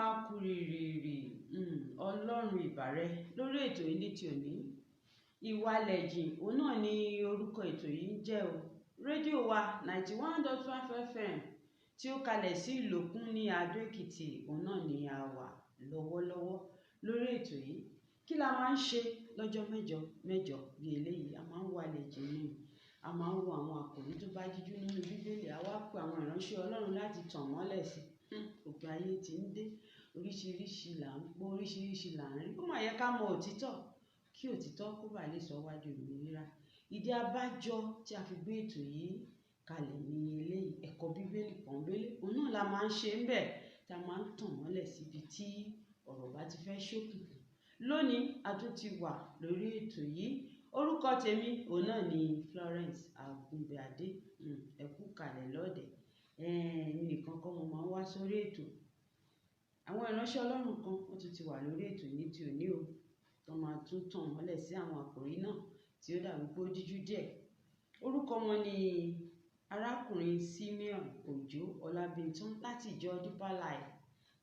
Akúrìrìrì, Ọlọ́run ìbàrẹ̀ lórí ètò yìí ní ti òní. Ìwàlẹ̀jìn, òun náà ni orúkọ ètò yìí ń jẹ́ o. Rédíò wa 91.5 FM tí ó kalẹ̀ sí Ìlòkùn ní Adó Èkìtì, òun náà ni a wà lọ́wọ́lọ́wọ́ lórí ètò yìí. Kí la máa ń ṣe lọ́jọ́ mẹ́jọ mẹ́jọ bí eléyìí? A máa ń wàlẹ̀ jìn ní. A máa ń wo àwọn àkòrí tó bá jíjú nínú Bíbélì. A wá pe àwọn ìránṣẹ́ Ọlọ́run láti tàn mọ́lẹ̀ sí i. Òpin ayé tí ń dé. Oríṣiríṣi là ń gbọ́, oríṣiríṣi là ń rí. Ó máa yẹ ká mọ òtítọ́, kí òtítọ́ kó bá lè sọ wá di òmìnira. Ìdí abájọ tí a fi gbé ètò yìí kalẹ̀ ní eléyìí, ẹ̀kọ́ Bíbélì pọ́nńbélé. Òun náà la máa ń ṣe ń bẹ̀, tí a máa ń tàn mọ́lẹ̀ síbi tí ọ̀rọ̀ bá ti fẹ́ ṣókùnkùn. Lónìí, a tún ti wà lórí ètò yìí. Orúkọ tèmi, òun náà ni Florence Agunbiade. Ẹ kú kalẹ̀ lọ́dẹ̀. Èmi nìkan kọ́ mo máa ń wá sórí ètò. Àwọn ìránṣẹ́ Ọlọ́run kan wọ́n tún ti wà lórí ètò ní ti òní o. Wọ́n máa tún tàn mọ́lẹ̀ sí àwọn àkòrí náà tí ó dàbí pé ó jíjú díẹ̀. Orúkọ wọn ni arákùnrin Simeon Ojo Ọlábíntán láti ìjọ Deeper Life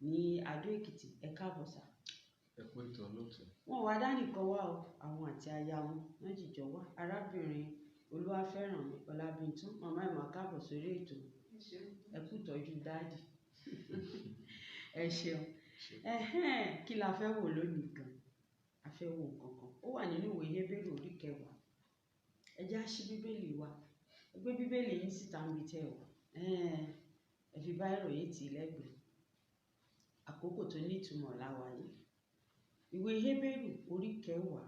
ní Adó Èkìtì. Ẹ káàbọ̀ sà. Ẹ kú ètò olóòtú. Wọn wá dá nìkan wá o, àwọn àti aya wọn wọ́n jìjọ wá. Arábìnrin Olúwafẹ́rànmi Ọlábíntán, màmá ẹ̀ máa káàbọ̀ sórí ètò. Ẹ kú ìtọ́jú dáàdì. Ẹ ṣeun. Ẹhẹ́n, kí la fẹ́ wò lónìí gan? A fẹ́ wo nǹkan kan. Ó wà nínú ìwé Hébérù orí kẹwàá. Ẹ jẹ́ á ṣí Bíbélì wa. Ẹ gbé Bíbélì yín síta níbi tí ẹ wà. Ẹ fi báírò yín tì í lẹ́gbẹ̀ẹ́. Àkókò tó ní ìtumọ̀ la wà yìí. Ìwé Hébérù orí kẹwàá,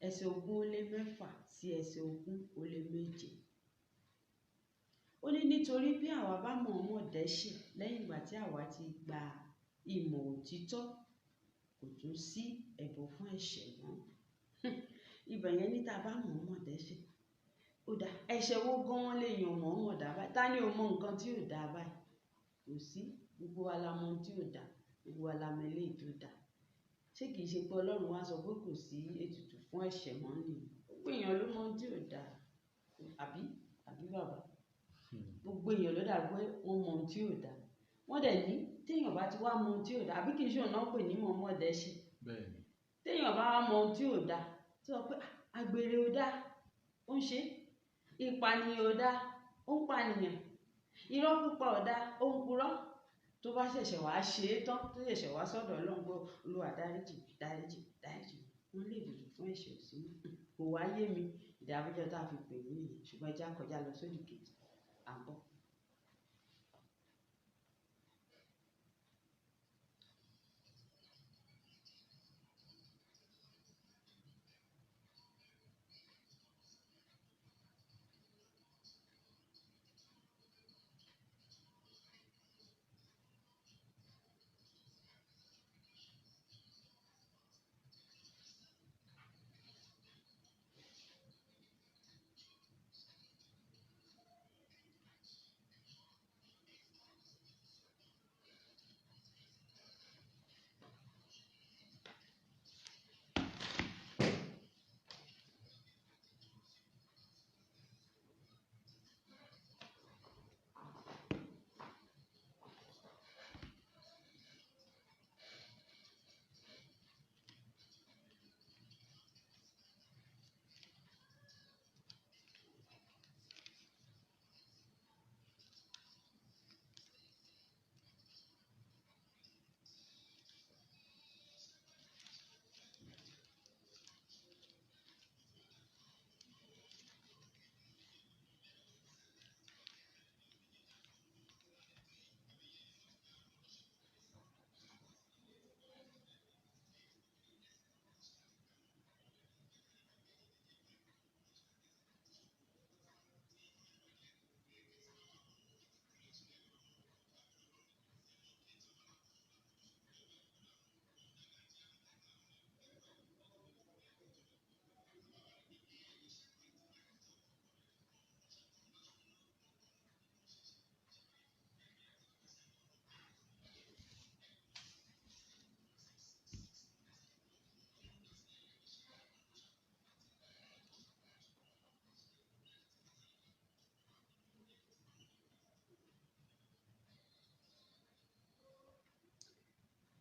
ẹsẹ̀ 26 sí ẹsẹ̀ 27. Ó ní nítorí bí àwa bá mọ̀ọ́mọ̀ dẹ́ṣẹ̀ lẹ́yìn ìgbà tí àwa ti gba ìmọ̀ òtítọ́, kò tún sí ẹbọ fún ẹ̀ṣẹ̀ mọ́. Ibẹ̀ yẹn ní tá a bá mọ̀ọ́mọ̀ dẹ́ṣẹ̀. Ó dá ẹ̀ṣẹ̀ wo gan-an lèèyàn mọ̀ọ́mọ̀ dá báyìí? Ta ni ò mọ nǹkan tí ò dá báyìí? Kò sí. Gbogbo wa la mọ ohun tí ò dá. Gbogbo wa la mọ eléyìí tó dá. Ṣé kìí ṣe pé Ọlọ́run wá sọ pé kò sí ètùtù fún ẹ̀ṣẹ̀ mọ́ ni? Gbogbo èèyàn ló mọ ohun tí ò dá. Àbí? Àbí bàbá? Gbogbo èèyàn ló dà pé wọ́n mọ ohun tí ò dá. Wọ́n dẹ̀ ní tí èèyàn bá ti wá mọ ohun tí ò dá, àbí kìí ṣe òun náà pè ní mọ̀ọ́mọ̀ dẹ́ṣẹ̀. Bẹ́ẹ̀ni. Tí èèyàn bá wá mọ ohun tí ò dá, tí wọ́n pé àgbèrè ò dá, ó ń ṣe. Ìpànìyàn ò dá, ó ń pànìyàn. Irọ́ pípa ò dá, ó ń purọ́. Tó bá ṣẹ̀ṣẹ̀ wá ṣe é tán, tó ṣẹ̀ṣẹ̀ wá sọ́dọ̀ Ọlọ́run pé Olúwa dáríjì, dáríjì, dáríjì. Wọ́n lè dùdù fún ẹ̀ṣẹ̀ òsì mọ́. Kò wá yé mi. Ìdí abájọ tá a fi pè yín nìyẹn. Ṣùgbọ́n ẹ jẹ́ á kọjá lọ sódì kejì. À ń bọ̀.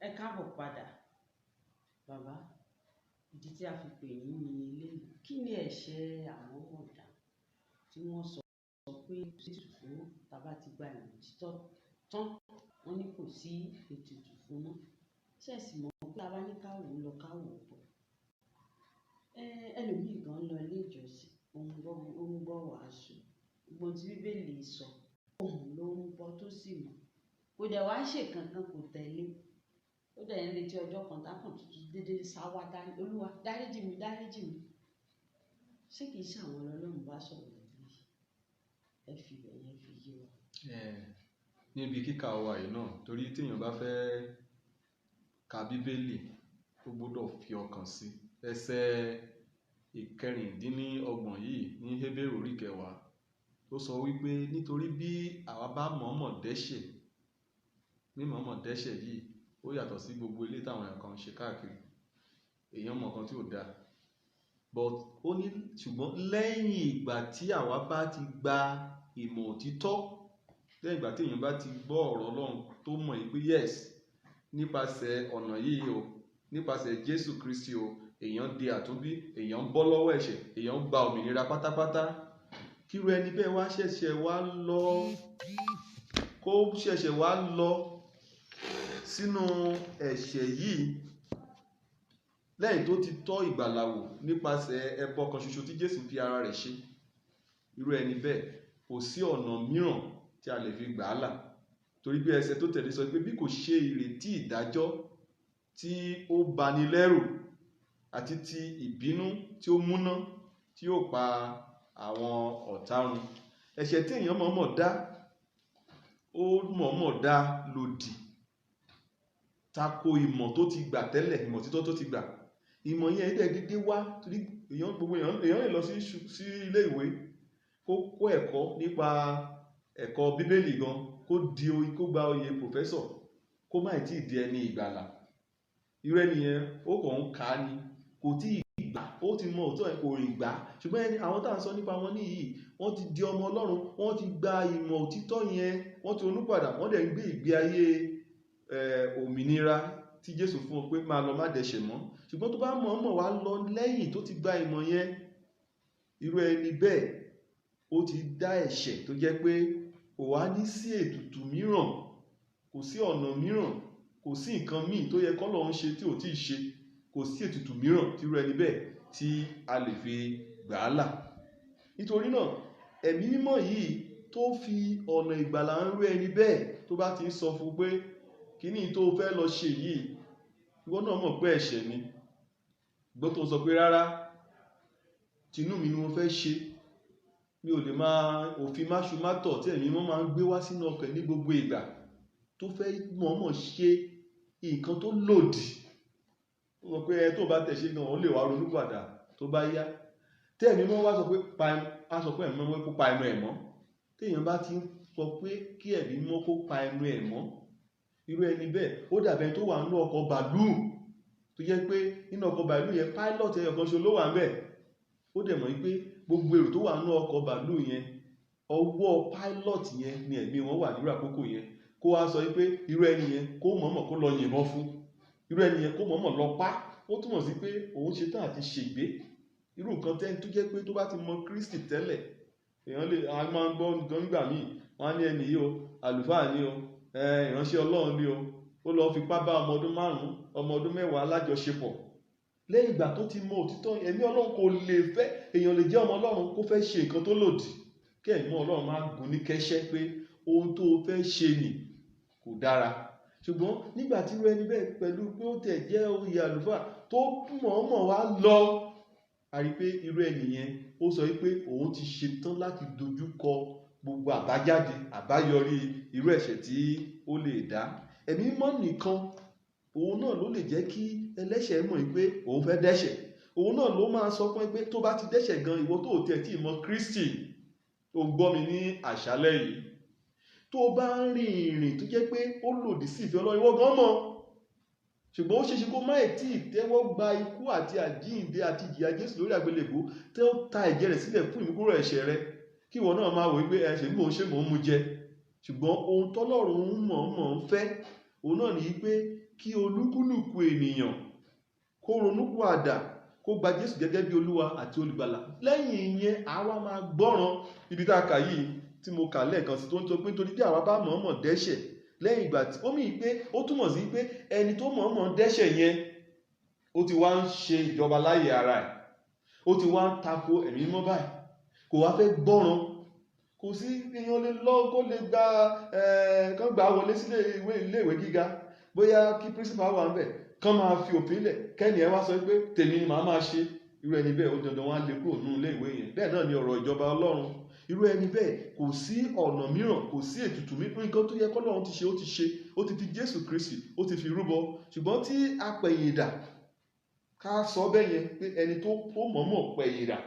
Ẹ káàbọ̀ padà, bàbá. Ìdí tí a fi pè yín ní eléyìí. Kí ni ẹ̀ṣẹ̀ àwọn ọ̀dà tí wọ́n sọ pé kò sí ètùtù fún mọ́? Tá a bá ti gba ìmọ̀ òtítọ́ tán, wọ́n ní kò sí ètùtù fún mọ́. Ṣé ẹ sì mọ̀ pé a bá ní ká wò ó lọ ká wò ó bọ̀? Ẹlòmíì gan lọ ilé ìjọsìn, ó ń gbọ́ wàásù. Gbogbo ohun tí Bíbélì sọ, òun ló ń gbọ́ tó sì mọ̀. Kò dẹ̀ wá ṣe kankan, kò tẹ̀lé. Ó dẹ̀ ń retí ọjọ́ kan tákàn tuntun dédé sá wá dá, Olúwa dáríjì mi, dáríjì mi. Ṣé kìí ṣe àwọn Ọlọ́run bá sọ̀rọ̀ lórí? Ẹ fi ibẹ̀ yẹn fi yé wa. Níbi kíkà wa yìí náà, torí tí èèyàn bá fẹ́ ka Bíbélì, ó gbọdọ̀ fi ọkàn sí. Ẹsẹ̀ 26 yìí ní Hébérù orí kẹwàá tó sọ wípé nítorí bí àwa bá mọ̀ọ́mọ̀ dẹ́ṣẹ̀, ní mọ̀ọ́mọ̀ dẹ́ṣẹ̀ yìí, ó yàtọ̀ sí gbogbo ilé táwọn èèyàn kan ń ṣe káàkiri. Èèyàn mọ̀ kan tí ò dáa. But ó ní ṣùgbọ́n lẹ́yìn ìgbà tí àwa bá ti gba ìmọ̀ òtítọ́, lẹ́yìn ìgbà tí èèyàn bá ti gbọ́ ọ̀rọ̀ Ọlọ́run tó mọ̀ yìí pé yes, nípasẹ̀ ọ̀nà yìí o, nípasẹ̀ Jésù Kristi o, èèyàn di àtúnbí, èèyàn ń bọ́ lọ́wọ́ ẹ̀ṣẹ̀, èèyàn ń gba òmìnira pátápátá. Kíru ẹni bẹ́ẹ̀ wá ṣẹ̀ṣẹ̀ wá lọ, kó ṣẹ̀ṣẹ̀ wá lọ sínú ẹ̀ṣẹ̀ yìí lẹ́yìn tó ti tọ́ ìgbàlà wò nípasẹ̀ ẹbọ kan ṣoṣo tí Jésù fi ara rẹ̀ ṣe. Irú ẹni bẹ́ẹ̀ kò sí ọ̀nà mìíràn tí a lè fi gbà á là. Torí bí ẹsẹ̀ tó tẹ̀lé sọ pé bí kò ṣe ìrètí ìdájọ́ tí ó bani lẹ́rù àti ti ìbínú tí ó múná tí yóò pa àwọn ọ̀tá run. Ẹ̀ṣẹ̀ tí èèyàn mọ̀ọ́mọ̀ dá, ó mọ̀ọ́mọ̀ dá lòdì tako ìmọ̀ tó ti gbà tẹ́lẹ̀, ìmọ̀ títọ́ tó ti gbà. Ìmọ̀ yẹn dẹ̀ dédé wá torí èèyàn gbogbo èèyàn lè lọ sí ilé ìwé kó kọ́ ẹ̀kọ́ nípa ẹ̀kọ́ Bíbélì gan, kó di oyè, kó gba oyè pòfẹ́sọ̀, kó má ì tí ì di ẹni ìgbàlà. Irú ẹni yẹn ó kàn ń kà á ni, kò tí ì gbà, ó ti mọ òótọ́ ẹ̀ kò ì gbà. Ṣùgbọ́n ẹni àwọn tá à ń sọ nípa wọn níyìí, wọ́n ti di ọmọ Ọlọ́run, wọ́n ti gba ìmọ̀ òtítọ́ yẹn, wọ́n ti ronúpìwàdà, wọ́n dẹ̀ ń gbé ìgbé ayé òmìnira tí Jésù fún wọn pé máa lọ má dẹ̀ṣẹ̀ mọ́. Ṣùgbọ́n tó bá mọ̀ọ́mọ̀ wá lọ lẹ́yìn tó ti gba ìmọ̀ yẹn, irú ẹni bẹ́ẹ̀ ó ti dá ẹ̀ṣẹ̀ tó jẹ́ pé kò wá ní sí ètùtù mìíràn, kò sí ọ̀nà mìíràn, kò sí nǹkan míì tó yẹ k'Ọlọ́run ṣe tí ò tíì ṣe, kò sí ètùtù mìíràn tí irú ẹni bẹ́ẹ̀ tí a lè fi gbà á là. Nítorí náà, ẹ̀mí mímọ́ yìí tó fi ọ̀nà ìgbàlà ń rú ẹni bẹ́ẹ̀ tó bá ti ń sọ fún pé kíní tó fẹ́ lọ ṣe yìí, ìwọ náà mọ̀ pé ẹ̀ṣẹ̀ ni. Gbọ́ tó ń sọ pé rárá, tinú mi ni mo fẹ́ ṣe. Mi ò lè máa òfin máṣu mátọ̀ tí ẹ̀mí mímọ́ máa ń gbé wá sínú ọkàn ní gbogbo ìgbà tó fẹ́ mọ̀ọ́mọ̀ ṣe nǹkan tó lòdì. Ó sọ pé ẹ tó bá tẹ̀ ṣe gan, ó lè wá ronúpìwàdà tó bá yá. Tí ẹ̀mí mímọ́ wá sọ pé pa ẹnu, á sọ pé ẹ̀mí mímọ́ kó pa ẹnu ẹ̀ mọ́. Tí èèyàn bá ti ń sọ pé kí ẹ̀mí mímọ́ kó pa ẹnu ẹ̀ mọ́, irú ẹni bẹ́ẹ̀ ó dàbí ẹni tó wà nínú ọkọ̀ bàálù tó jẹ́ pé nínú ọkọ̀ bàálù yẹn pilot ẹyọ kan ṣo ló wà ńbẹ̀. Ó dẹ̀ mọ̀ wípé gbogbo èrò tó wà nínú ọkọ̀ bàálù yẹn, ọwọ́ pilot yẹn ni ẹ̀mí wọn wà nírú àkókò yẹn. Kó wá sọ wípé irú ẹni yẹn kó mọ̀ọ́mọ̀ kó lọ yìnbọn fún, irú ẹni yẹn kó mọ̀ọ́mọ̀ lọ pa. Ó túmọ̀ sí pé òun ṣetán àti ṣègbé. Irú nǹkan tẹ́ni tó jẹ́ pé tó bá ti mọ Kristi tẹ́lẹ̀, èèyàn lè, a máa ń gbọ́ gan nígbà míì, wọ́n á ní ẹni yìí o, àlùfáà ni o, ìránṣẹ́ Ọlọ́run ni o, ó lọ fipá bá ọmọ ọdún 5, ọmọ ọdún 10 lájọṣepọ̀. Lẹ́yìn ìgbà tó ti mọ òtítọ́, ẹ̀mí Ọlọ́run kò lè fẹ́, èèyàn lè jẹ́ ọmọ Ọlọ́run kó fẹ́ ṣe nǹkan tó lòdì. Kí ẹ̀mí Ọlọ́run máa gùn ní kẹ́ṣẹ́ pé ohun tó fẹ́ ṣe nì kò dára. Ṣùgbọ́n nígbà tí irú ẹni bẹ́ẹ̀ pẹ̀lú pé ó tẹ̀ jẹ́ oyè àlùfáà tó mọ̀ọ́mọ̀ wá lọ, a rí pé irú ẹni yẹn ó sọ wípé òun ti ṣetán láti dojú kọ gbogbo àbájáde, àbáyọrí irú ẹ̀ṣẹ̀ tí ó lè dá. Ẹ̀mí mímọ́ nìkan, òun náà ló lè jẹ́ kí ẹlẹ́ṣẹ̀ mọ̀ wípé òun fẹ́ dẹ́ṣẹ̀. Òun náà ló máa sọ fún ẹ pé tó bá ti dẹ́ṣẹ̀ gan, ìwọ tó tẹ̀ tí ì mọ Kristi, tó gbọ́ mi ní àṣálẹ́ yìí, tó bá ń rin ìrìn tó jẹ́ pé ó lòdì sí ìfẹ́ Ọlọ́run, ìwọ gan mọ̀. Ṣùgbọ́n ó ṣeéṣe kó má ì tí ì tẹ́wọ́ gba ikú àti àjíǹde àti ìjìyà Jésù lórí àgbélébùú tí ó ta ẹ̀jẹ̀ rẹ̀ sílẹ̀ fún ìmúkúrò ẹ̀ṣẹ̀ rẹ. Kí ìwọ náà máa wò wípé ẹ ṣe mò ń ṣe mò ń mu jẹ. Ṣùgbọ́n ohun tọ́lọ́run mọ̀ọ́mọ̀ ń fẹ́, òun náà ní pé kí olúkúlùkù ènìyàn kó ronúpìwàdà, kó gba Jésù gẹ́gẹ́ bí Olúwa àti olùgbàlà. Lẹ́yìn ìyẹn àwa máa gbọ́ràn. Ibi tá a kà yìí tí mo kà lẹ́ẹ̀kan sí tó ń sọ pé nítorí bí àwa bá mọ̀ọ́mọ̀ dẹ́ṣẹ̀ lẹ́yìn ìgbà tí ó mì pé ó túmọ̀ sí pé ẹni tó mọ̀ọ́mọ̀ dẹ́ṣẹ̀ yẹn ó ti wá ń ṣe ìjọba láyé ara ẹ̀, ó ti wá ń tako ẹ̀mí mímọ́ báyìí, kò wá fẹ́ gbọ́ràn. Kò sí èèyàn lè lọ kó lè gba kán gbà wọlé sílé ilé ìwé gíga, bóyá kí principal wà ńbẹ̀ kán máa fi òfin lẹ̀ kẹ́ni ẹ wá sọ pé tèmi ni màá máa ṣe. Irú ẹni bẹ́ẹ̀ ó dandan wá lè kúrò nínú ilé ìwé yẹn. Bẹ́ẹ̀ náà ni ọ̀rọ̀ ìjọba Ọlọ́run. Irú ẹni bẹ́ẹ̀ kò sí ọ̀nà mìíràn, kò sí ètùtù mìíràn. Nǹkan tó yẹ k'Ọlọ́run ti ṣe ó ti ṣe, ó ti fi Jésù Kristi ó ti fi rúbọ. Ṣùgbọ́n tí a pẹ̀yìn dà, ká sọ bẹ́ẹ̀ yẹn pé ẹni tó mọ̀ọ́mọ̀ pẹ̀yìn dà,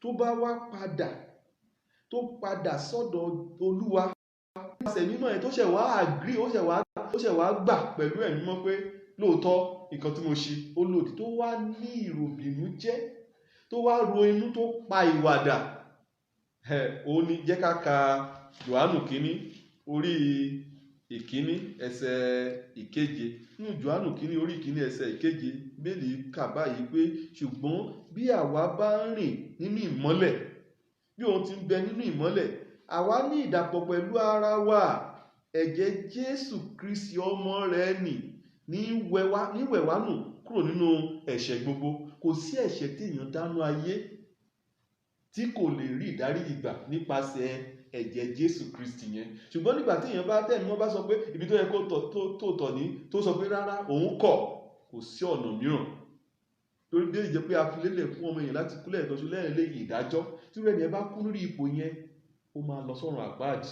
tó bá wá padà, tó padà sọ́dọ̀ Olúwa nípasẹ̀ mímọ́ yẹn, tó ṣẹ̀ wá agree, ó ṣẹ̀ wá gbà pẹ̀lú ẹ̀mí mímọ́ pé lóòótọ́ nǹkan tí mo ṣe ó lòdì, tó wá ní ìròbìnújẹ́, tó wá ro inú, tó pa ìwàdà. Ó ní jẹ́ ká ka Jòhánù kínní orí ìkíní ẹsẹ̀ ìkeje. Nínú Jòhánù kínní orí ìkíní ẹsẹ̀ ìkeje, Bíbélì kà báyìí pé ṣùgbọ́n bí àwa bá ń rìn nínú ìmọ́lẹ̀, bí òun ti ń bẹ nínú ìmọ́lẹ̀, àwa ní ìdàpọ̀ pẹ̀lú ara wa. Ẹ̀jẹ̀ Jésù Kristi ọmọ rẹ̀ nì ní wẹ̀ wá nù kúrò nínú ẹ̀ṣẹ̀ gbogbo. Kò sí ẹ̀ṣẹ̀ tí èèyàn dánú ayé tí kò lè rí ìdáríjì gbà nípasẹ̀ ẹ̀jẹ̀ Jésù Kristi yẹn. Ṣùgbọ́n nígbà tí èèyàn bá tẹ̀mí wọ́n bá sọ pé ibi tó yẹ kó tó tọ̀ ní, tó sọ pé rárá òun kọ̀, kò sí ọ̀nà mìíràn. Torí dé ìjẹ́ pé a fi lélẹ̀ fún ọmọ èèyàn láti kú lẹ́ẹ̀kan ṣoṣo lẹ́yìn lé ìdájọ́. Tí irú ẹni yẹn bá kú lórí ipò yẹn, ó máa lọ sọ́run àpáàdì.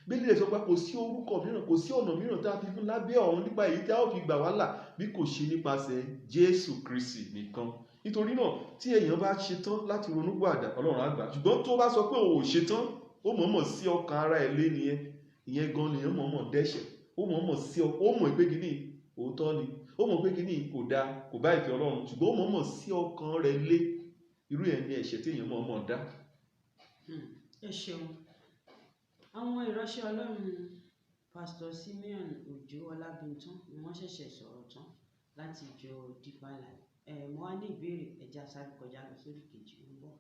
Bíbélì lè sọ pé kò sí orúkọ mìíràn, kò sí ọ̀nà mìíràn tí a fi fún lábẹ́ ọ̀run nípa èyí tí a ó fi gbà wá là bí kò ṣe nípasẹ̀ Jésù Kristi nìkan. Nítorí náà tí èèyàn bá ṣetán láti ronúpìwàdà, Ọlọ́run á gbà. Ṣùgbọ́n tó bá sọ pé òun ò ṣetán, ó mọ̀ọ́mọ̀ sí ọkàn ara ẹ̀ lé nìyẹn. Ìyẹn gan ni èèyàn mọ̀ọ́mọ̀ dẹ́ṣẹ̀. Ó mọ̀ọ́mọ̀ sí ọ, ó mọ̀ pé kíní òótọ́ ni, ó mọ̀ pé kíní kò dáa, kò bá ìfẹ́ Ọlọ́run, ṣùgbọ́n ó mọ̀ọ́mọ̀ sí ọkàn rẹ̀ lé. Irú ẹ̀ ní ẹ̀ṣẹ̀ tí èèyàn mọ̀ọ́mọ̀ dá. Ẹ ṣeun. Àwọn ìránṣẹ́ Ọlọ́run Pásítọ̀ Simeon Òjó Ọlábìntán ni wọ́n ṣẹ̀ṣẹ̀ sọ̀rọ̀ tán láti ìjọ Deeper Life. Mo wá ní ìbéèrè, ẹja sáré kọjá lọ sórí kejì ń bọ̀.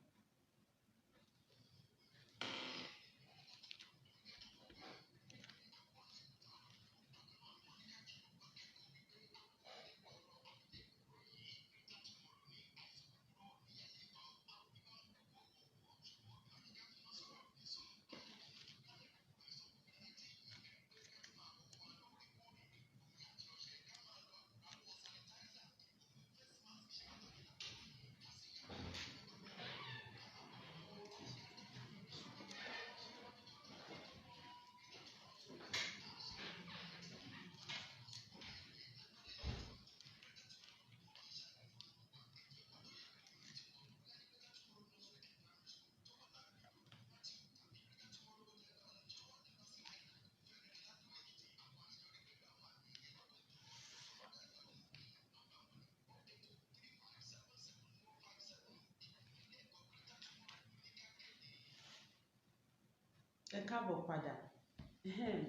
Ẹ káàbọ̀ padà.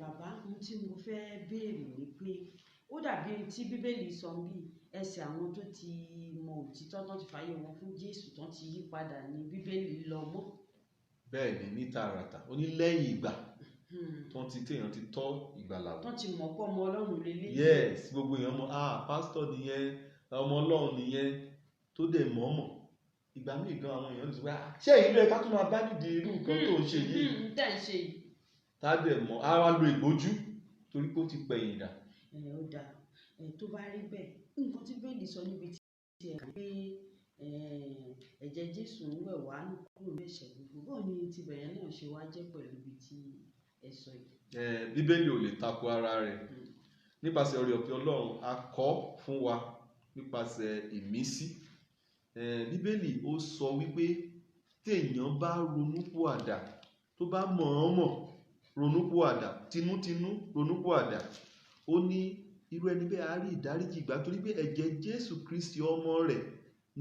Bàbá, ohun tí mo fẹ́ béèrè ni pé ó dàbí ohun tí Bíbélì sọ bí ẹsẹ̀ àwọn tó ti mọ òtítọ́ tán ti fàyè wọn fún Jésù tán ti yí padà ní Bíbélì lọ mọ́. Bẹ́ẹ̀ ni, ní tààràtà, ó ní lẹ́yìn ìgbà tán ti téèyàn ti tọ́ ìgbàlà wò. Tán ti mọ̀ pé ọmọ Ọlọ́run leléyìí. Yes, gbogbo èèyàn mọ̀, pásítọ̀ nìyẹn, ọmọ Ọlọ́run nìyẹn, tó dẹ̀ mọ̀ọ́mọ̀. Ìgbà míì gan àwọn èèyàn lè sọ pé ṣé èyí ló yẹ ká tún máa bá nídìí irú nǹkan tó ń ṣe yìí? Tẹ́ ń ṣe yìí. Tá a dẹ̀ mọ̀, á wá lo ìgbójú torí pé ó ti pẹ̀yìn dà. Ó dáa. Tó bá rí bẹ́ẹ̀, nǹkan tí Bíbélì sọ níbi tí ẹ kà pé ẹ̀jẹ̀ Jésù ń wẹ̀ wá nù kúrò ní ẹ̀ṣẹ̀ gbogbo. Báwo ni ti bẹ̀rẹ̀ náà ṣe wá jẹ́ pẹ̀lú ibi tí ẹ sọ yìí? Bíbélì ò lè tako ara rẹ̀. Nípasẹ̀ oore ọ̀fẹ́ Ọlọ́run, a kọ́ fún wa nípasẹ̀ ìmísí. Bíbélì ó sọ wípé tí èèyàn bá ronúpìwàdà, tó bá mọ̀ọ́mọ̀ ronúpìwàdà, tinútinú ronúpìwàdà, ó ní irú ẹni bẹ́ẹ̀ á rí ìdáríjì gbà torí pé ẹ̀jẹ̀ Jésù Kristi ọmọ rẹ̀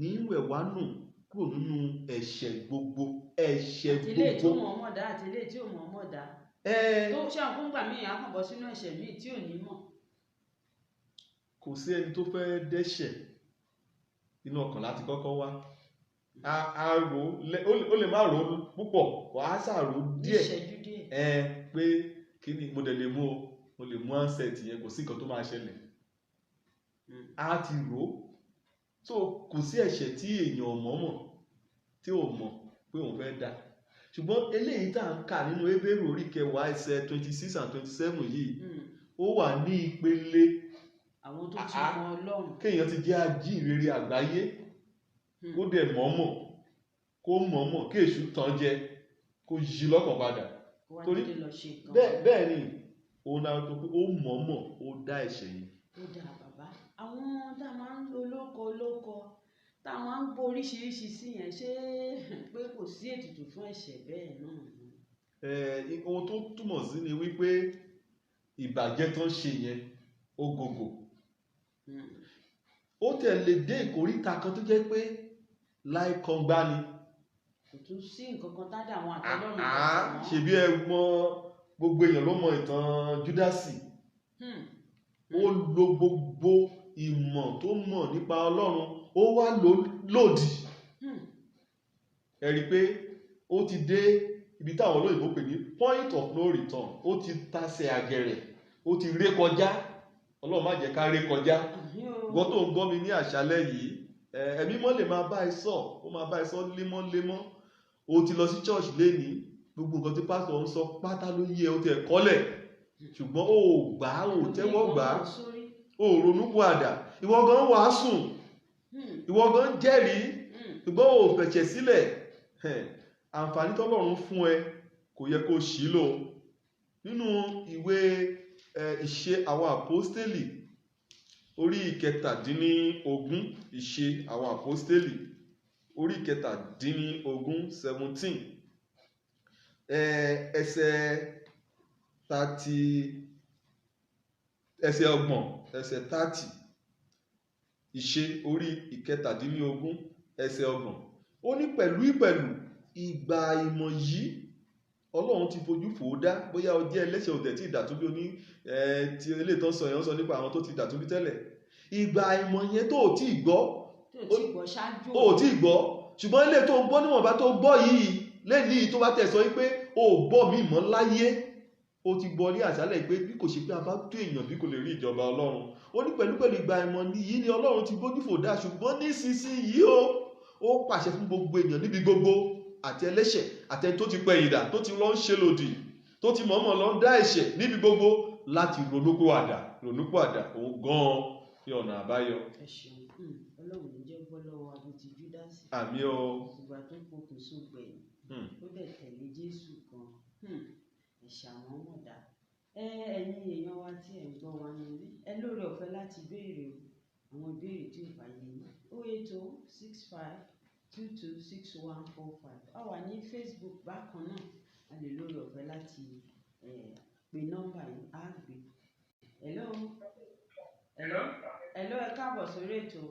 ní ń wẹ̀ wá nù kúrò nínú ẹ̀ṣẹ̀ gbogbo. Ẹ̀ṣẹ̀ Àti eléyìí tó gbogbo. mọ̀ọ́mọ̀ dá àti eléyìí tí ò mọ̀ọ́mọ̀ dá. Tó ṣe àwọn fúngbà míì á kàn bọ́ sínú ẹ̀ṣẹ̀ míì tí ò ní mọ̀. Kò sí ẹni tó fẹ́ dẹ́ṣẹ̀, inú ọkàn láti kọ́kọ́ wá. A rò ó lè má rò ó púpọ̀, wàá ṣàrò díẹ̀. Ìṣẹ́jú díẹ̀. Ẹ pé kí ni mo dẹ̀ lè mú o, mo lè mú handset yẹn, kò sí nǹkan tó máa ṣẹlẹ̀. A ti rò ó. So kò sí ẹ̀ṣẹ̀ tí èèyàn mọ̀ọ́mọ̀ tí ò mọ̀ pé òun fẹ́ dá. Ṣùgbọ́n eléyìí tá à ń kà nínú Hébérù orí kẹwàá ẹsẹ̀ 26 and 27 yìí, ó wà ní ìpele àwọn tó ti mọ Ọlọ́run. Kéèyàn ti jẹ́ ajíhìnrere àgbáyé, kó dẹ̀ mọ̀ọ́mọ̀, kó mọ̀ọ́mọ̀ kí èṣù tàn jẹ, kó yí lọ́kàn padà. Kó wá dédé lọ ṣe nǹkan. Bẹ́ẹ̀ ni, òun náà tó pé ó mọ̀ọ́mọ̀ ó dá ẹ̀ṣẹ̀ yìí. Ó dáa bàbá, àwọn tá a máa ń lo olóko olóko tá a máa ń gbọ́ oríṣiríṣi sí yẹn, ṣé pé kò sí ètùtù fún ẹ̀ṣẹ̀ bẹ́ẹ̀ náà ni? Ohun tó túmọ̀ sí ni wípé ìbàjẹ́ tó ń ṣe yẹn ó gògò. Ó tẹ̀ lè dé ìkóríta kan tó jẹ́ pé láì kan gbá ni. Kò tún sí nǹkan kan tá dà wọn àtọlọ́run papọ̀ mọ́. Ṣebí ẹ mọ, gbogbo èèyàn ló mọ ìtàn Júdásì. Ó lo gbogbo ìmọ̀ tó mọ̀ nípa Ọlọ́run, ó wá lò lòdì. Ẹ rí i pé ó ti dé ibi táwọn olóyìnbó pè ní point of no return. Ó ti tasẹ̀ àgẹ̀rẹ̀, ó ti ré kọjá. Ọlọ́run má jẹ́ ká ré kọjá. Àmín o. Ìwọ tó ń gbọ́ mi ní àṣálẹ́ yìí, ẹ̀mí mọ́ lè máa bá ẹ sọ, ó máa bá ẹ sọ lémọ́lémọ́. O ti lọ sí church lénìí, gbogbo nǹkan tí pásítọ̀ ń sọ pátá ló yé ẹ, o ti ẹ̀ kọ́lẹ̀, ṣùgbọ́n o ò gbà á, o ò tẹ́wọ́ gbà á, o ò ronú pìwàdà. Ìwọ gan wàásù, ìwọ gan jẹ́rìí, ṣùgbọ́n o ò fẹ̀ṣẹ̀ sílẹ̀. Àǹfààní tọ́lọ́run fún ẹ kò yẹ kó ṣì lò. Nínú ìwé Ìṣe Àwọn Àpọ́stélì orí 17, Ìṣe Àwọn Àpọ́stélì orí 17, 17, ẹsẹ̀ 30, ẹsẹ̀ 30, ẹsẹ̀ 30. Ìṣe orí 17 ẹsẹ̀ 30, ó ní, pẹ̀lú ìpẹ̀lú ìgbà ìmọ̀ yìí Ọlọ́run ti fojú fò ó dá. Bóyá o jẹ́ ẹlẹ́ṣẹ̀, ò dẹ̀ tí ìdàtúnbí oní ti eléyìí tó ń sọ yẹn, ń sọ nípa àwọn tó ti dàtúnbí tẹ́lẹ̀. Ìgbà ìmọ̀ yẹn tó ò tí ì gbọ́, tó tí gbọ́ ṣáájú, o ò tí ì gbọ́, ṣùgbọ́n eléyìí tó ń gbọ́ níwọ̀nba tó gbọ́ yìí lẹ́yìn tó bá tẹ̀ sọ wípé o ò gbọ́ mi mọ́ láyé, o ti gbọ́ ní àṣálẹ̀ pé bí kò ṣe pé a bá tó èèyàn bí kò lè rí ìjọba Ọlọ́run. Ó ní pẹ̀lúpẹ̀lú ìgbà ìmọ̀ yìí ni Ọlọ́run ti gbójú fò dá, ṣùgbọ́n nísinsìnyí ó pàṣẹ fún gbogbo èèyàn níbi gbogbo, àti ẹlẹ́ṣẹ̀ àti ẹni tó ti pẹ̀yìn dà, tó ti lọ ń ṣe lòdì, tó ti mọ̀ọ́mọ̀ lọ ń dá ẹ̀ṣẹ̀ níbi gbogbo, láti ronúpìwàdà. Ronúpìwàdà òun gan-an ní ọ̀nà àbáyọ. Ẹ ṣeun. Ọlọ́run ní jẹ́ bọ́ lọ́wọ́ àbí ti Júdásì. Àmín o. Ìgbà tó pokùnso gbẹ̀yìn, ó dẹ̀ tẹ̀lé Jésù gan. Ẹ̀ṣẹ̀ àwọn mọ̀dá. Ẹ̀yin èèyàn wa tí ẹ̀ ń gbọ́ wa nílé, ẹ lóore ọ̀fẹ́ láti béèrè o àwọn ìbéèrè tí ò bá yé yín. 08065226145. A wà ní Facebook bákan náà, a lè lóore ọ̀fẹ́ láti pe nọ́mbà yìí, á gbé. Hello, hello, hello, ẹ káàbọ̀ sórí ètò.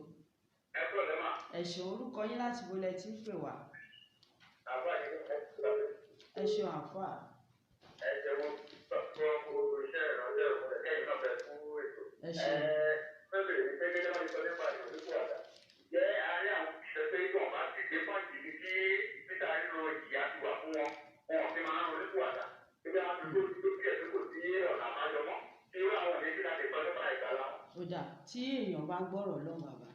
Ẹ kúrò lẹ́mà. Ẹ ṣeun. Orúkọ yín, láti bo lẹ tí ń pè wá? Àbá yìí ẹ ti sọ. Ẹ ṣeun, àfáà. Ẹ jẹun fún gbogbo iṣẹ́ ìrànlẹ́ òun kẹ́yìn náà fẹ́ fún ètò. Ẹ ṣeun. Ẹ fẹ́ bèrè ní pé gẹ́gẹ́ wọ́n ti sọ nípa ìrònúpìwàdà. Jẹ́ àárín àwọn òṣìṣẹ́ pé tí wọ́n bá ti dé pọ́ǹtì ní tí títà ríro ìjìyà ti wà fún wọn, wọn ò fi máa ń ronúpìwàdà. Ebi àwọn àdúgbò ti tó díẹ̀ tó kò sí ọ̀nà àbáyọ mọ́. Irú àwọn yẹn kí la lè sọ nípa ìgbàlá wọn? Ó dà, tí èèyàn bá gbọ́rọ̀ lọ́wọ́ bàbá,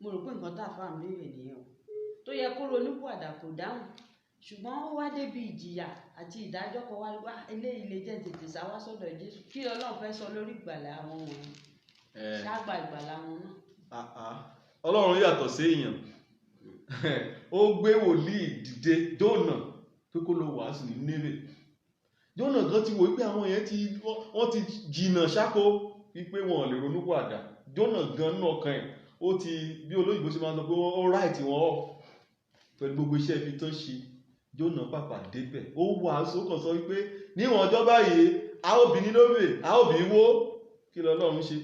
mo rò pé nǹkan tá a fà ń béèrè nìyẹn o, tó yẹ kó ronúpìwàdà kò dáhùn, ṣùgbọ́n ó wá débi ìjìyà àti ìdájọ́ kan, wá wá eléyìí lè jẹ́ tètè sá wá sọ́dọ̀ Jésù. Kí Ọlọ́run fẹ́ sọ lórí ìgbàlà àwọn wọ̀nyí? Ṣáàgbà ìgbàlà wọn náà? Ah, ah. Ọlọ́run yàtọ̀ sí èèyàn. Ó gbé wòlíì dìde, Jónà, pé kó lọ wàásù ní Nínéfè. Jónà gan ti wò wípé àwọn yẹn ti wọ́n ti jìnnà ṣáko, wípé wọn ò lè ronú pìwàdà. Jónà gan nínú ọkàn ẹ̀, ó ti, bí olóyìnbó ṣe máa ń sọ pé ó write wọn off pẹ̀lú gbogbo iṣẹ́ ibi tó ń ṣe. Jónà pàpà débẹ̀, ó wàásù, ó kàn sọ wípé níwọ̀n ọjọ́ báyìí a ó bí Nínéfè, a ó bí wó. Kí lọ́lọ́run ṣe?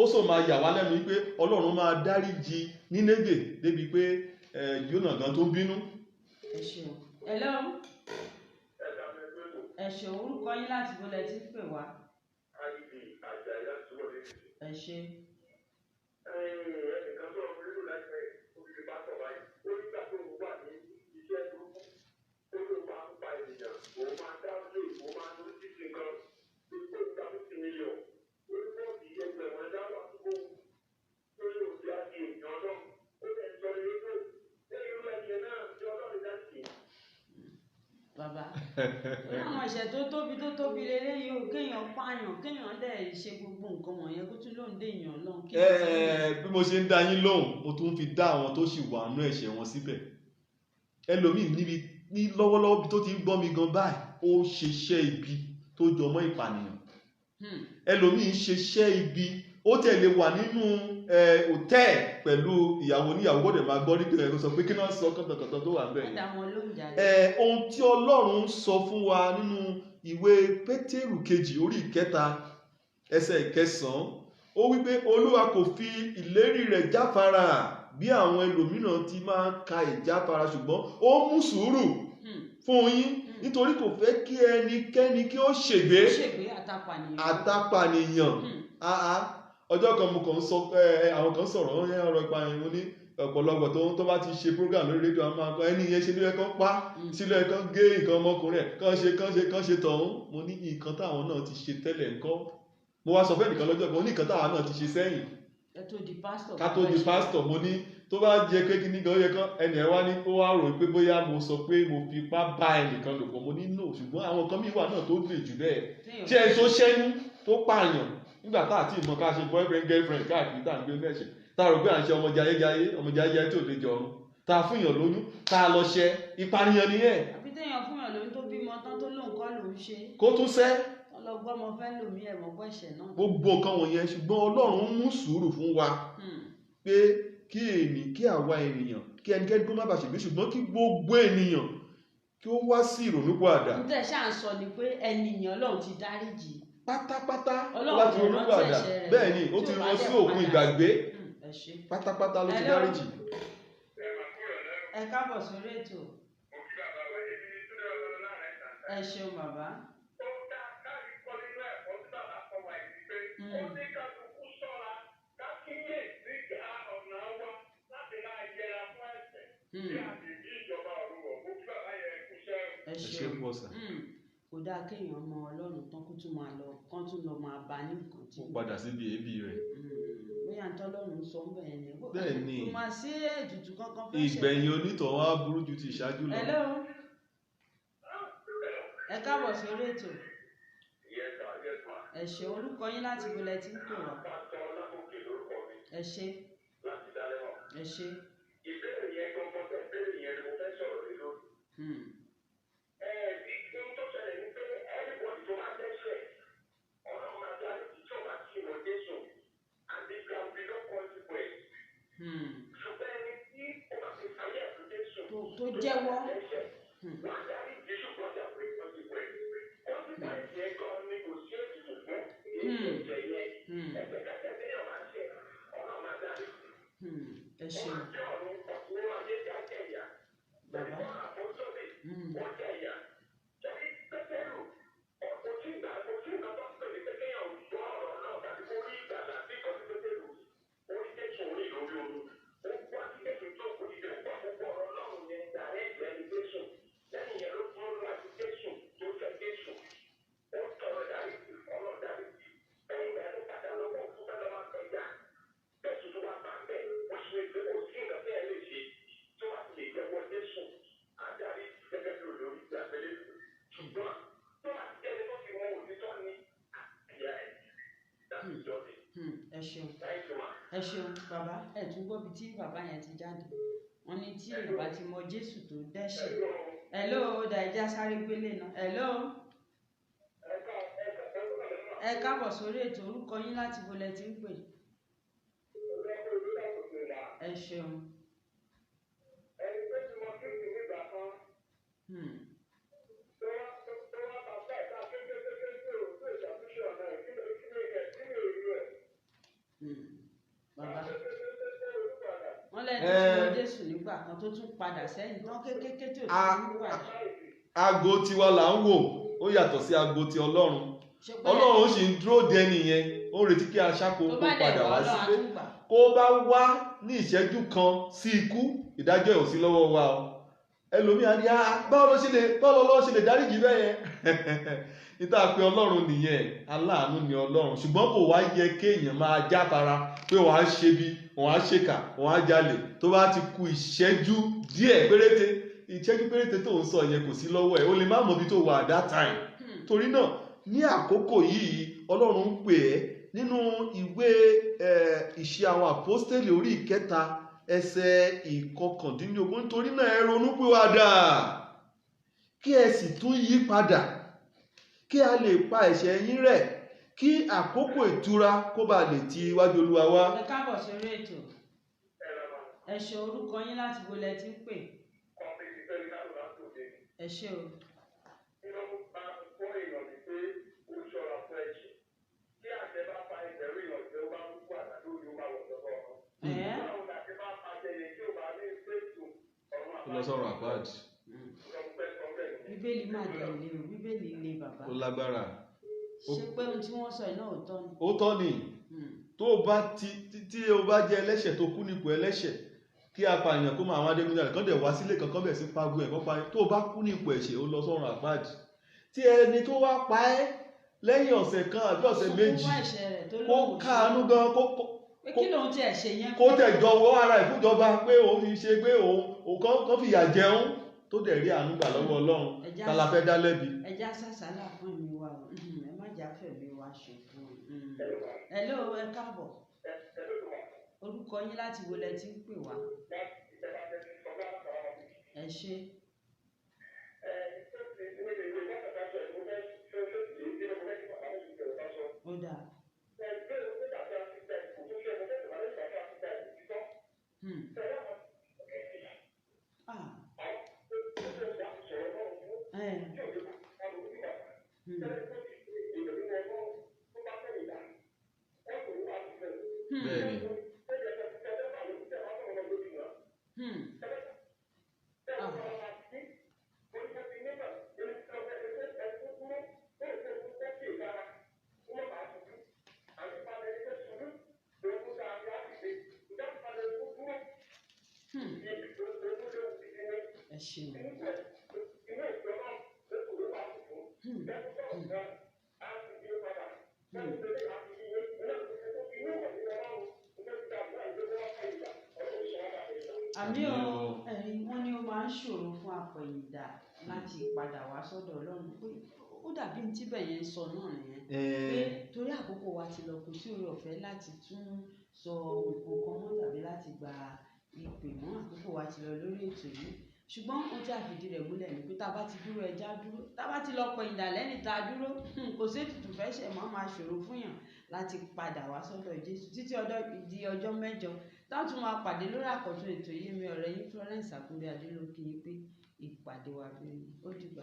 Ó sọ máa yà wá lẹ́nu wípé Ọlọ́run máa dáríjì Nínéfè débi pé Jónà gan tó bínú. Ẹ ṣeun. Hello. Ẹ dàbí ẹgbẹ́ tó. Ẹ ṣeun. Orúkọ yín, láti bo lẹ tí ń pè wá? IB Àjàyí láti túbọ̀ ní ìsìn. Ẹ ṣe. Ẹnìkan sọ̀rọ̀ rédíò láìpẹ́, ó fi bá sọ̀ báyìí. Ó nígbà tó ń wà ní iṣẹ́ burúkú, ó ló máa ń pa ènìyàn, òun máa dá lé, òun máa ń oríṣiríṣi nǹkan. Ó ní kó gba 50 million. Ó ní bọ́ọ̀dì ẹgbẹ̀rún ẹ̀dá wà fún òun. Ó ní òun ti á di èèyàn Ọlọ́run. Ó lè sọ ní rédíò. Ṣé irú ẹni yẹn náà tí Ọlọ́run dá sí? Bàbá, ó ní àwọn ẹ̀ṣẹ̀ tó tóbi tó tóbi leléyìí o, kéèyàn pààyàn, kéèyàn dẹ̀ ṣe gbogbo nǹkan wọ̀nyẹn, kó tún lóun dé èèyàn lọ́hùn. Kí ló ti rí? Bí mo ṣe ń dá yín lóhùn, mo tún fi dá àwọn tó sì wà nú ẹ̀ṣẹ̀ wọn síbẹ̀. Ẹlòmíì níbi ní lọ́wọ́lọ́wọ́ bí tó ti ń gbọ́ mi gan báyìí, ó ń ṣiṣẹ́ ibi tó jọmọ́ ìpànìyàn. Ẹlòmíì ń ṣiṣẹ́ ibi, ó tẹ̀lé wà nínú hòtẹ́ẹ̀ pẹ̀lú ìyàwó oníyàwó, gbọ́dọ̀ máa gbọ́ rédíò ẹ̀ kó sọ pé kí náà sọ kọ́tọ̀kọ́tọ̀ tó wà níbẹ̀ Wọ́n yẹn. dá wọn lóhùn jàre. Ohun tí Ọlọ́run ń sọ fún wa nínú ìwé Pétérù kejì orí 3 ẹsẹ̀ 9, ó wípé Olúwa kò fi ìlérí rẹ̀ jáfara bí àwọn ẹlòmíràn ti máa ń ka ìjáfara, ṣùgbọ́n ó mú sùúrù fún yín, nítorí kò fẹ́ kí ẹnikẹ́ni kí ó ṣègbé. Ó ṣègbé, àtàpànìyàn. Àtàpànìyàn. Àá, ọjọ́ kan mo kàn ń sọ ẹ, àwọn kan sọ̀rọ̀ wọ́n ní ọ̀rọ̀ ìpànìyàn, mo ní ọ̀pọ̀lọpọ̀ tó bá ti ṣe program lórí rédíò, àwọn máa kọ ẹni yẹn ṣe ló yẹ kán pa, ṣe ló yẹ kán gé nǹkan ọmọkùnrin ẹ̀, kán ṣe kán ṣe kán ṣe tọ̀hún. Mo ní nǹkan táwọn náà ti ṣe tẹ́lẹ̀ ńkọ́? Mo wá sọ fẹ́ nìkan lọ́jọ́ kan, mo ní nǹkan táwọn náà ti ṣe sẹ́yìn Ẹ tó di pásítọ̀. Ká tó di pásítọ̀. Mo ní tó bá jẹ pé kíní gan, ó yẹ kán ẹnì ẹ wá ní ó wá rò pé bóyá mo sọ pé mo fipá bá ẹnìkan lò pọ̀. Mo ní no, ṣùgbọ́n àwọn kan míì wà náà tó lè jù bẹ́ẹ̀. Ṣé ẹni tó ṣẹ́yún, tó pààyàn nígbà tá àti ìmọ̀ ká ṣe boyfriend girlfriend káàkiri, tá à ń gbé mẹ́ṣẹ̀, tá a rò pé à ń ṣe ọmọ jayéjayé, ọmọ jayéjayé tí ò lè jọrun, tá a fún èèyàn lóyún, tá a lọ ṣẹ, ìpànìyàn nìyẹn. Àbí téèyàn fún yàn lóyún, tó bímọ tán, tó lóun kọ́ lòún ṣe. Kó tún ṣẹ́. Ọlọgbọ́mọ fẹ́ lòmí ẹ̀mọ́ gbọ́ ẹ̀ṣẹ̀ náà. Gbogbo nǹkan wọ̀nyẹn, ṣùgbọ́n Ọlọ́run mú sùúrù fún wa pé kí èmi, kí àwa ènìyàn, kí ẹnikẹ́ni kó má bàa ṣègbé, ṣùgbọ́n kí gbogbo ènìyàn kí ó wá sí ìrònúpìwàdà. Níta ṣáà ń sọ ni pé ẹnìyàn Ọlọ́run ti dáríjì. Pátápátá. Ọlọ́run láti kò rántí ronúpìwàdà ẹ̀ṣẹ̀ rẹ̀. Bẹ́ẹ̀ ni, ó Tí ti ò bá rán dẹ̀ sí òkun padà. ìgbàgbé. Ẹ ṣé. Pátápátá ló ti Hello. dáríjì. Ẹ máa kúrò lẹ́rù. Ẹ káàbọ̀ sórí ètò. Mo kí bàbá wa, èmi ni Túndé Ọlọ́run láàrin ìtàn. Ẹ ṣeun, bàbá. Ó dá káàrí kọ́ nínú ẹ̀kọ́ tí bàbá kọ́ wa yìí pé ó ní kálukú ṣọ́ra, ká kíyè sí ọ̀nà wa láti máa yẹra fún ẹ̀ṣẹ̀ kí a lè rí ìjọba ọ̀run wọ̀. Mo kí bàbá yẹn kú iṣẹ́ o. Ẹ Ẹ ṣé ṣeun. púpọ̀ sà. Kò dáa kéèyàn mọ Ọlọ́run tán, kó tún máa lọ, kán tún lọ máa bá ní nǹkan tí Ó padà síbi èébì rẹ̀. Bóyá ntọ́lọ́run sọ ń bẹ̀rẹ̀ ni. Bẹ́ẹ̀ ni. Kò máa sí ètùtù kankan fẹ́ ṣe. Ìgbẹ̀yìn onítọ̀hún á burú ju ti ìṣáájú lọ. Hello. Ẹ káàbọ̀ sórí ètò. Yes sir, yes ma. Ẹ ṣé. Orúkọ yín, láti ibo lẹ ti ń pè wá? Pásítọ̀ Ọlágòkè lórúkọ mi Ẹ ṣé. láti Dálẹ́mọ̀. Ẹ ṣé. Ìbéèrè yẹn gangan tẹ́ béèrè yẹn ni mo fẹ́ sọ̀rọ̀ lé lórí. Ẹ ohun tó ṣẹlẹ̀ ni pé anybody tó bá dẹ́ṣẹ̀, Ọlọ́run máa dáríjì tí ò bá tí ì mọ Jésù, and there will be no consequence. Ṣùgbọ́n ẹni tí ó bá ti fàyè fún Jésù, Tó jẹ́wọ́. dẹ́ṣẹ̀, wọ́n á dáríjì, ṣùgbọ́n there will be consequence. Consequence yẹn gan ni kò sí ètùtù fún ẹ̀ṣẹ̀ yẹn. Ẹ̀ṣẹ̀kẹ́ṣẹ̀ téèyàn bá ṣẹ̀, Ọlọ́run máa dáríjì. Ẹ ṣeun. Wọ́n á jẹ́ ọ̀run ọ̀tún ayé dá jẹ̀yà. Bàbá. Wọ́n àpọ́sítélì, wọ́n jẹ̀yà. Torí Pétérù, kò tí ìgbà, kò tí nǹkan tó ń pè ní pé kéèyàn gbọ́ ọ̀rọ̀ náà tàbí kó rí ìgbàlà bí kan sí Pétérù. Ó rí Jésù orí lórí omi. Ó gbọ́ sí Jésù tó kò dìde, ó gbọ́ gbogbo ọ̀rọ̀ Ọlọ́run yẹn direct lẹ́nu Jésù. Lẹ́yìn yẹn ló dúró níwájú Jésù tó fẹ́ Jésù. Ó tọrọ ìdáríjì, Ọlọ́run dáríjì. Lẹ́yìn ìgbà yẹn ló padà lọ́wọ́ fún fẹ́ lọ́ máa pẹja. Jésù tó wá bá ń bẹ̀, ó ṣe pé kò sí nǹkan tí ẹ lè ṣe tó bá ti lè jẹ́wọ́ Jésù, adarí gẹ́gẹ́ bí olórí ìgbàgbélé. Ṣùgbọ́n tó bá ti jẹ́ni tó ti mọ òtítọ́ ni ìyá ẹ̀ láti jọ ni. Ẹ ṣeun. Thank you, ma. Ẹ ṣeun, bàbá. Ẹ tún gbọ́ bí tí bàbá yẹn ti jáde. Wọ́n ní tí èèyàn bá ti mọ Jésù tó dẹ́ṣẹ̀. Hello, ó dà, ẹja sáré gbélé náà. Hello. Ẹ káàbọ̀ sórí ètò. Orúkọ yín, láti bo lẹ ti ń pè? Ẹ ṣeun. Ẹni tó ti mọ Kristi nígbà kan, tó wá bàbá ẹ̀ ká kékeré tí ò tó ìṣàtúnṣe ọ̀nà ẹ̀, kí ló rí ẹ̀? Bàbá, wọ́n lẹ́ni tó ti mọ Jésù nígbà kan, tó tún padà sẹ́yìn tán kékeré tí ò tún nígbà. Aago tiwa là ń wò, ó yàtọ̀ sí aago ti Ọlọ́run. Ṣé pé Ọlọ́run sì ń dúró de ẹni yẹn, ó ń retí kí aṣáko tó kó bá dẹ̀ padà wá wá Ọlọ́run á sílé. tún gbà. Kó bá wá ní ìṣẹ́jú kan sí ikú, ìdájọ́ ẹ̀ ò sí lọ́wọ́ wa o. Ẹlòmíà ní, ah, báwo ló ṣe lè dáríjì bẹ́ẹ̀ yẹn? Níta pé Ọlọ́run nìyẹn, aláàánú ni Ọlọ́run, ṣùgbọ́n kò wá yẹ kéèyàn máa jáfara pé wọ́n á ṣe bí, wọ́n á ṣèkà, wọ́n á jalè. Tó bá ti ku ìṣẹ́jú díẹ̀ péréte, ìṣẹ́jú péréte tó ń sọ yẹn kò sí lọ́wọ́ ẹ̀, o lè má mọ ibi tó wà at that time. Torí náà, ní àkókò yìí, Ọlọ́run ń pè ẹ́. Nínú ìwé Ìṣe Àwọn Àpọ́stélì orí 3, ẹsẹ̀ 19, nítorí náà ẹ ronúpìwàdà, kí ẹ sì tún yí padà, kí a lè pa ẹ̀ṣẹ̀ yín rẹ́, kí àkókò ìtura kó bá lè ti iwájú Olúwa wá. Ẹ káàbọ̀ sórí ètò. Ẹ ṣe, orúkọ yín, láti bo lẹ ti ń pè? Ẹ ṣé o. Kí ló ń bá fún èèyàn ní pé ó ṣọ́ra fún ẹ̀ṣẹ̀? Tí àṣẹ bá pa ẹgbẹ̀rún èèyàn tí ó bá ń kú àtàdé òní, ó máa wọ̀ sọ́kọ̀ ọ̀run. Ẹ́ Báwo la ṣe bá pàṣẹ yẹn tí ò bá ní fèsì ọ̀run? Ó lọ sọ̀rọ̀ àpáàdì. Bíbélì má dẹ̀ lé o, Bíbélì lé, bàbá. Ó lágbára. Ṣé pé ohun tí wọ́n sọ yìí náà ò tọ́ ni? Ó tọ́ ni. Tó o bá ti tí o bá jẹ́ ẹlẹ́ṣẹ̀, tó kú nípò ẹlẹ́ṣẹ̀, kí apààyàn kó máa àwọn adigunjalè kán dẹ̀ wá sílé kankan bẹ̀ sí pago ẹ̀ kán pa, tó o bá kú nípò ẹ̀ṣẹ̀, ó lọ sọ́run àpáàdì. Tí ẹni tó wá pa ẹ́ lẹ́yìn ọ̀sẹ̀ kan àbí ọ̀sẹ̀ Sunkún 2 fún ẹ̀ṣẹ̀ rẹ̀ tó kó lóun ò ṣe. káàánú gan, kó Pé kí lòun tiẹ̀ ṣe yẹn? Kó tẹ̀ jọ̀wọ́ ara ẹ̀ fúnjọba pé òun ti ṣe, pé òun kán fìyà jẹun, tó dẹ̀ rí àánú gbà lọ́wọ́ Ọlọ́run, Ẹja ta la fẹ́ dá lẹ́bi? Ẹja sàsálà fún ẹ̀mí wa o. Ẹ má jà fẹ̀mí wa ṣòfò. Hello, ẹ káàbọ̀. Orúkọ yín, láti wo lẹ ti ń pè wá? Ẹ ṣé. Ó dáa. Ah. Ẹ. Bẹ́ẹ̀ni. Ah. Ẹ ṣeun. Àmín o. Àmín o. Ẹ̀rí wọ́n ní ó máa ń ṣòro fún apẹ̀yìndà láti padà wá sọ́dọ̀ Ọlọ́run, pé ó dàbí ní tíbẹ̀ yẹn ń sọ náà nìyẹn, pé torí àkókò wa ti lọ, kò sí oore ọ̀fẹ́ láti tún sọ nǹkan kan mọ́ tàbí láti gba ìpè mọ́. Àkókò wa ti lọ lórí ètò yìí, ṣùgbọ́n ohun tí a fìdí rẹ̀ múlẹ̀ ni pé tá a bá ti dúró, ẹja dúró. Tá a bá ti lọ pẹ̀yìndà lẹ́ni tá a dúró, kò sí ètùtù fẹ́ ṣẹ̀ mọ́, máa ṣòro fún yàn láti padà wá sọ́dọ̀ Jésù. Títí ọjọ́ di ọjọ́ mẹ́jọ táwọn tún máa pàdé lórí àkọ́tún ètò yìí, mi ọ̀rẹ́ yín Florence Àkúnbí Adélókè yín pé ìpàdé wa bí ó dìgbà.